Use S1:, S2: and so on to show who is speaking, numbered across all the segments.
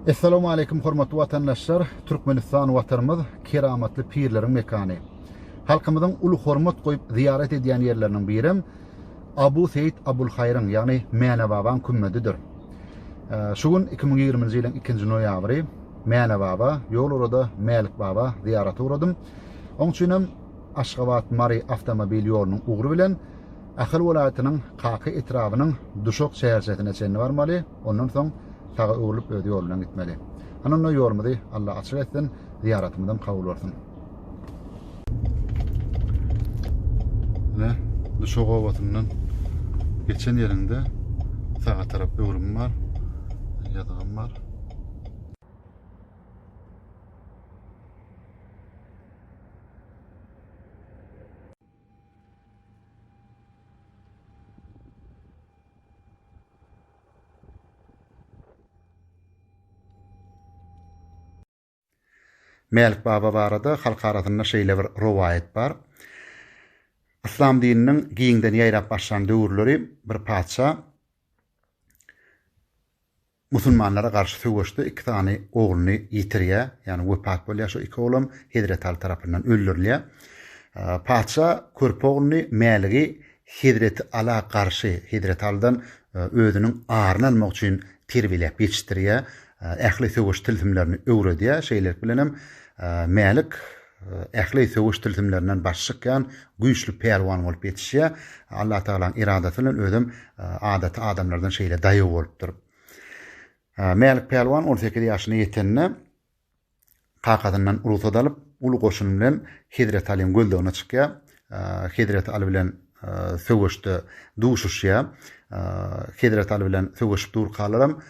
S1: Essalamu Aleýkum hormatly watandaşlar! Türkmenistan Watanymyz keramatly pirleriň mekany. Halkymyzyň uly hormat goýup zyýarat edýän ýerleriniň birem Abu Seýit Abulhaýryň, ýagny Mäne babaň kümmedidir. Şu gün 2020-nji ýylyň ikinji noýabry Mäne baba, ýol ugrada Mälik baba zyýarata ugradym. Oň üçinem Aşgabat-Mary awtomobil ýolunyň ugry bilen Ahal welaýatynyň Kaka etrabynyň Duşak şäherçesine çenli barmaly, ondan soň saga öwrülip öz ýoly bilen gitmeli. Hany onda ýolumyzy Alla açyk etsin, zyýaratymyzam kabul bolsun. Ine, Duşak obasyndan geçen ýeriňde saga tarap öwrüm bar, ýazygam bar. Mälik baba barada halk arasynda şeýle bir rowaýat bar. Yslam dininiň giňden ýaýrap başlan döwürleri bir patyşa Musulmanlara garşy söweşde iki sany ogluny ýitirýär, ýagny wepat bolýar, şo iki oglam Hezreti Aly tarapyndan öldürilýär. Patyşa körpe ogluny Mäligi Hezreti Ala garşy, Hezreti Alydan özüniň aryny almak üçin terbiýeläp ýetişdirýär, ähli söweş tilsimlerini öwredýär. Şeýlelik bilenem Mälik ähli söweş tilsimlerinden başy çykýan güýçli pälwan bolup ýetişýär. Allatagalaň eradasy bilen özem adaty adamlardan şeýle daýaw bolupdyr. Mälik pälwan on sekiz ýaşyna ýetende kakasyndan rugsat alyp, uly goşun bilen Hezreti Alyň gözlegine çykýar. Hezreti Aly bilen söweşde duşuşýar. Hezreti Aly bilen söweşip durkalaram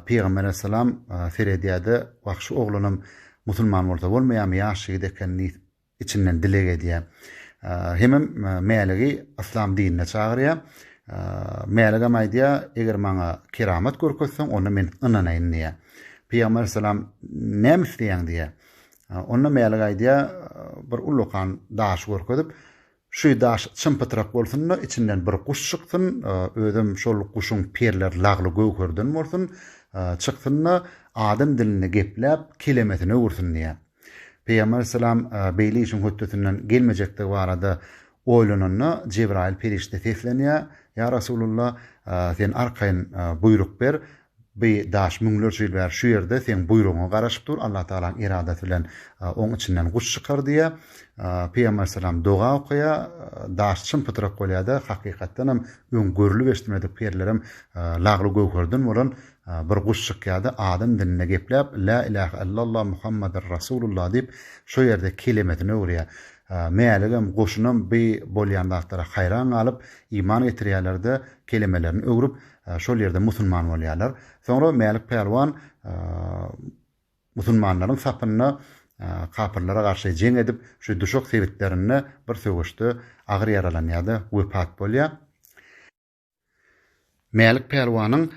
S1: Pygamber aleyhissalam seredýär-de, Wah, şu oglanam musulman bolsa bolmaýarmy, ýaş ýigit eken diýip, içinden dileg edýär. Hemem Mäligi yslam dinine çagyrýar. Mäligem aýdýar, Eger maňa keramat görkezseň, onda men ynanaýyn diýýär. Pygamber aleyhissalam, Näme isleýäň diýýär. Onda Mälik aýdýar, bir ullakan daşy görkezip, Şu daş çym-pytrak bolsun-da, içinden bir guş çyksyn, özem şol guşuň perleri lagly göwherden bolsun, çyksyn-da, adam dilinde gepläp, kelemesini öwürsin diýýär. Pygamber aleyhisselam beýle işiň hötdesinden gelmejekdigi barada oýlananda, Jebraýyl perişde seslenýär, Ýa Resulullah, sen arkaýyn buýruk ber, Bi daş müňlerçe ýyl bäri şu ýerde seň buýrugyňa garaşyp dur, Allatagalaň eradasy bilen oň içinden guş çykar diýýär. Pygamber aleyhissalam doga okaýar, daş çym-pytrak bolýar-da, hakykatdanam öň görlüp-eşidilmedik perlerem lagly göwherden bolan bir guş çykýar-da, adam dilinde gepläp, Lä ilähe illallah Muhammadur Rasulullah diýip, şo ýerde kelemesini öwürýär. Mäligem, goşunam bi bolýan zatlara haýran galyp, iman getirýärler-de, kelemelerini öwrüp, Şol ýerde musulman bolýarlar. Soňra Mälik pälwan musulmanlaryň sapynda kapyrlara garşy jeň edip, şu Duşak sebitlerinde bir söweşde agyr ýaralanýar-da, wepat bolýar. Mälik pälwanyň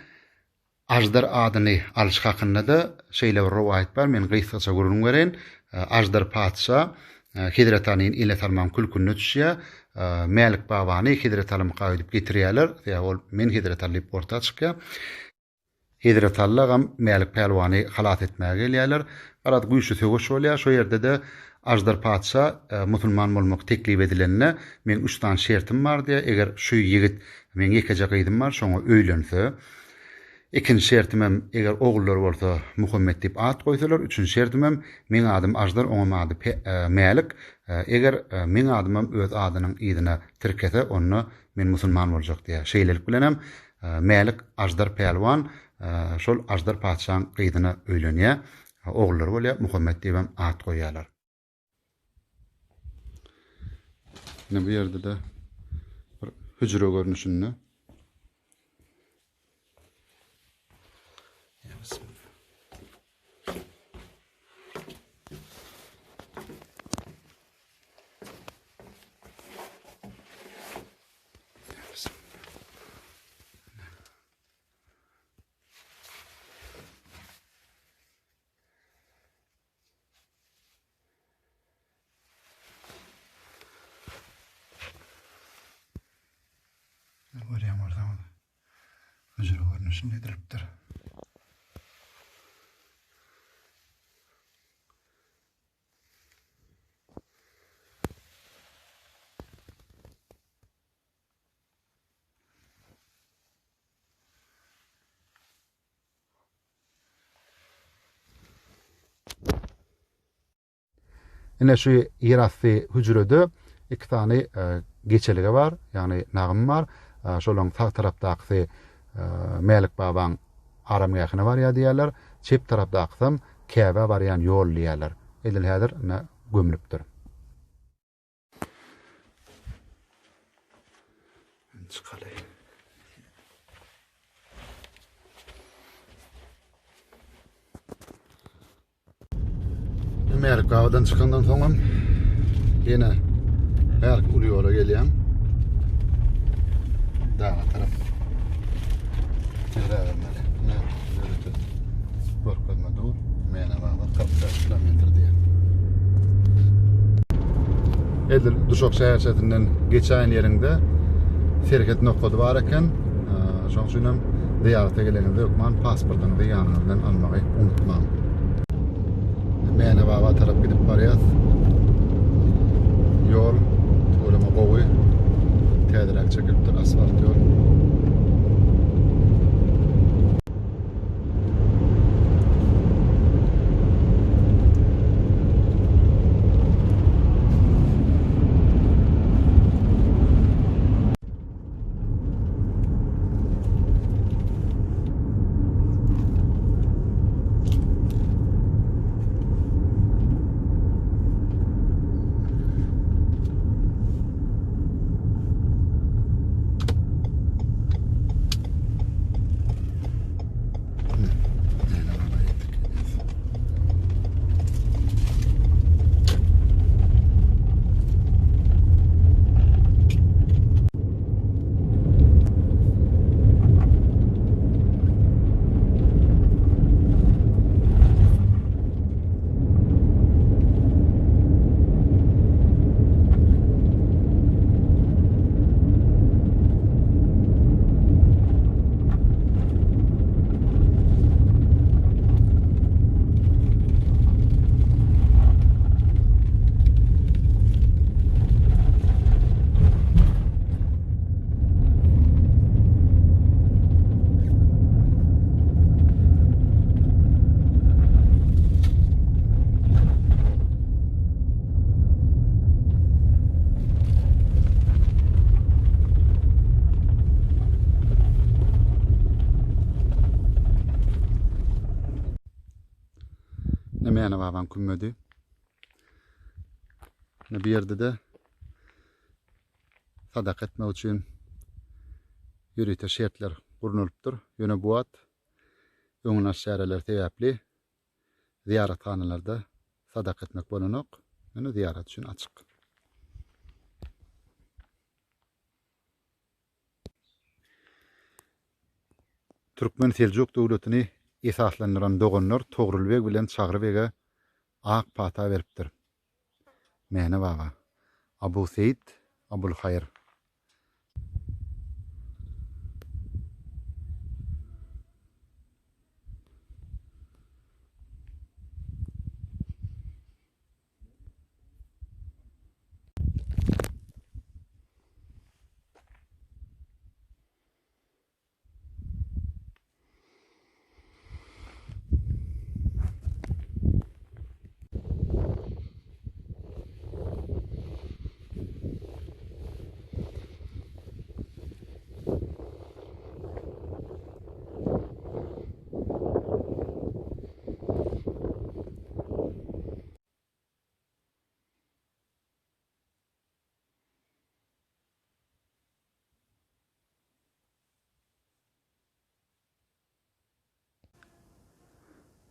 S1: Aždar adyny alyşy hakynda-da şeýle bir rowaýat bar, men gysgaça gürrüň bereýin. Aždar patyşa Hezreti Alyny ele salmagyň külkünde düşýär. Mälik babany Hezreti Alymyka öýdüp getirýärler. Sebäbi ol men Hezreti Aly diýip orta çykýar. Hezreti Aly agam Mälik pälwany halas etmäge gelýärler. Garaz güýçli söweş bolýar. Şo ýerde-de Aždar patyşa musulman bolmak teklip edilende, meň üç sany şertim bar diýýär. Eger şu ýigit meň ýekeje gyzym bar, şoňa öýlense, Ikinji şertimem, eger ogullary bolsa, Muhammet diýip at goýsalar, üçünji şertimem, meň adym Aždar, oňam ady Mälik, eger meň adymam öz adynyň yzyna tirkese, onda men musulman boljak diýýär. Şeýlelik bilenem, Mälik Aždar pälwan şol Aždar patyşaň gyzyna öýlenýär, ogullary bolýar, Muhammet diýibem at goýýarlar. Ine bu ýerde-de bir hüjre görnüşinde. Görýän bolsaňyz, hüjre görnüşinde edilipdir. Ine şu ýerasty hüjrede iki sany geçelge bar, ýagny nagym bar. Şolaň sag tarapdakysy Mälik babaň aramgähine barýar diýýärler, çep tarapdakysam Käbä barýan ýol diýýärler. Edil häzir ine gömlüpdir. Çykaly. Mälik babadan çykandan soňam ýene bärki uly ýola gelýän. Daga tarap. Ýöräbermeli. Ne ýörite görkezme dur. Mäne baba 45 kilometr diýýär. Edil Duşak şäherçesinden geçäýen ýeriňde serhet nokady bar eken. Şonuň üçin hem zyýarata geleniňizde hökman pasportyňyzy ýanyňyz bilen almagy unutmaň. Mäne baba tarap gidip barýas. Ýol tüweleme gowy. Täzeräk çekilipdir asfalt ýol. Mäne babaň kümmedi. Bu ýerde-de sadaka etmek üçin ýörite şertler gurnalypdyr. Ýöne bu wagt öňüni alyş çäreleri sebäpli zyýarathanalarda sadaka etmek bolanok. Ýöne zyýarat üçin açyk. Türkmen Seljuk döwletini esaslandyran doganlar Togrul beg bilen Çagry bege ak pata beripdir. Mäne baba. Abu Seýit Abulhaýyr.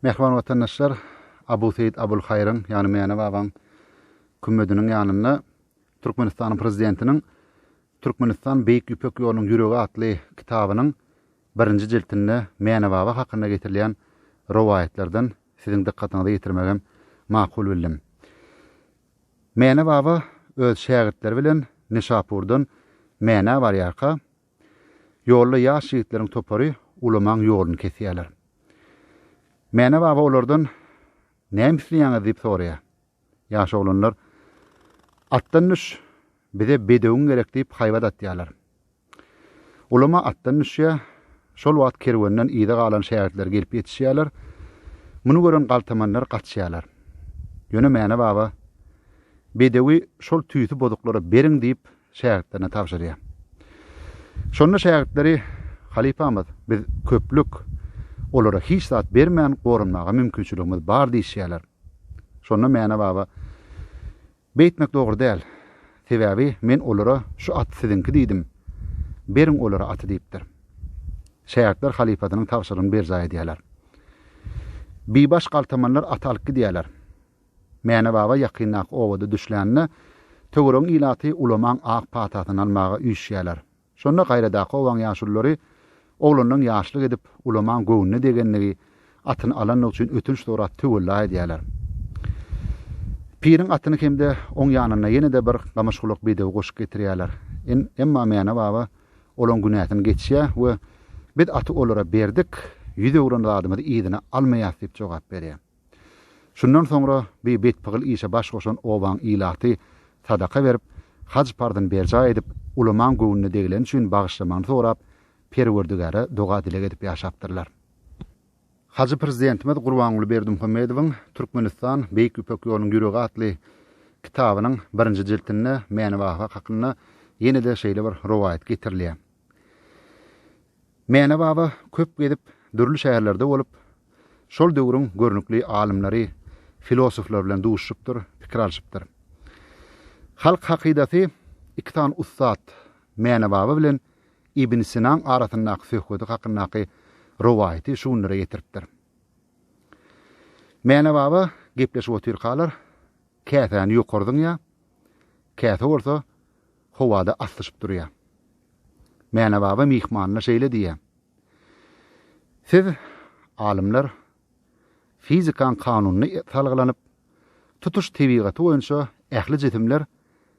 S1: Mähriban watandaşlar, Abu Seýit Abul Haýryň, ýagny Mäne babaň kümmediniň ýanynda Türkmenistanyň Prezidentiniň Türkmenistan Beýik Ýüpek ýolunyň ýüregi atly kitabynyň birinji jiltinde Mäne baba hakynda getirilýän rowaýatlardan siziň dykgatyňyza ýetirmegem makul bildim. Mäne baba öz şägirtleri bilen Nişapurdan Mänä barýarka, ýolda ýaş ýigitleriň topary ulamaň ýoluny kesýärler. Mäne baba olardan Näme isleýäňiz diýip soraýar. Ýaş oglanlar Atdan düş, bize bedewiň gerek diýip haýbat atýarlar. Ulama atdan düşýär. Şol wagt kerwenden yza galan şägirtleri gelip ýetişýärler. Muny gören galtamanlar gaçýarlar. Ýöne Mäne baba. Bedewi şol tüýsi bozuklara beriň diýip, şägirtlerine tabşyrýar. Şonda şägirtleri, Halypamyz, biz köplük, olara hiç zat bermän goranmaga mümkinçiligimiz bar diýişýärler. Şonda Mäne baba, Beýtmek dogry däl. Sebäbi men olara şu at siziňki diýdim. Beriň olara aty diýipdir. Şägirtler halypasynyň tabşyrygyny berjaý edýärler. Bibaş galtamanlar aty alyp gidýärler. Mäne baba ýakyndaky obada düşlände, töweregiň ilaty ulamaň ak patasyny almaga üýşýärler. Şonda gaýradaky obaň ýaşululary oglanlaň ýaşlyk edip, ulamaň göwnüne degenligi, atyny alanlygy üçin ötünç sorap töwella edýärler. Piriň atyny hem-de oň ýanynda ýene-de bir gamyşgulak bedewi goşup getirýärler. Emma Mäne baba olaň günäsini geçýär we Biz aty olara berdik, 100 öwren zadymyzy yzyna almaýas diýip jogap berýär. Şundan soňra bi betpygyl işe baş goşan obaň ilaty sadaka berip, haj parzyny berjaý edip, ulamaň göwnüne degileni üçin bagyşlamagyny sorap, Perwerdigäre doga-dileg edip ýaşapdyrlar. Hajy Prezidentimiz Gurbanguly Berdimuhamedowyň Türkmenistan, Beýik Ýüpek ýolunyň ýüregi atly kitabynyň birinji jiltinde Mäne baba hakynda ýene-de şeýle bir rowaýat getirilýär. Mäne baba köp gezip, dürli şäherlerde bolup, şol döwrüň görnükli alymlary, filosoflary bilen duşuşypdyr, pikir alşypdyr. Halk hakydasy iki sany ussat, Mäne baba bilen Ibn Sinaň arasyndaky söhbedi hakyndaky rowaýaty şu günlere ýetiripdir. Mäne baba gepleşip otyrkalar, käsäni ýokary zyňýar, käse bolsa howada aslyşyp durýar. Mäne baba myhmanyna şeýle diýýär, Siz, alymlar, fizikaň kanunyna salgylanyp, tutuş tebigaty boýunça ähli jisimler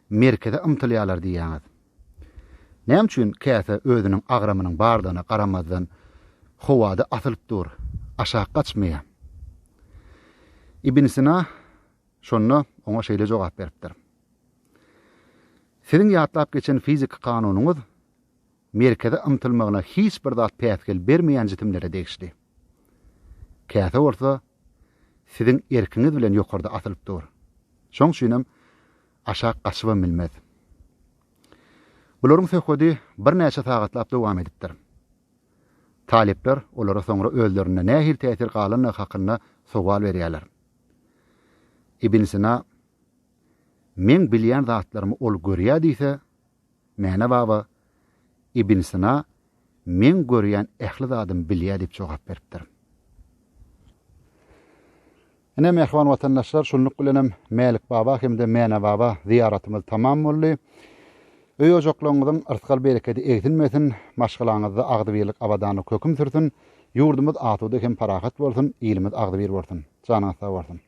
S1: merkeze ymtylýarlar diýýäňiz. Näme üçin käse özüniň agramynyň bardygyna garamazdan howada asylyp dur, aşak gaçmaýar? Ibn Sina şonda oňa şeýle jogap beripdir. Siziň ýatlap geçen fiziki kanunyňyz merkeze ymtylmagyna hiç bir zat päsgel bermeýän jisimlere degişli. Käse bolsa siziň erkiňiz bilen ýokarda asylyp dur. Şoň üçinem aşak gaçybam bilmez. Bularyň söhbedi birnäçe sagatlap dowam edipdir. Talyplar olara soňra özlerinde nähili täsir galandygy hakynda sowal berýärler. Ibn Sina Meň bilýän zatlarymy ol görýä diýse, Mäne baba, Ibn Sina meň görýän ähli zadymy bilýä diýip jogap beripdir. Ine, mähriban watandaşlar, şunluk bilenem Mälik baba hem-de Mäne baba zyýaratymyz tamam boldy. Öý-ojaklaryňyzyň yrsgal-berekedi egsilmesin, maşgalaňyzda agzybirlik, abadanlyk höküm sürsün, ýurdumyz asuda hem parahat bolsun, ilimiz agzybir bolsun! Janyňyz sag bolsun!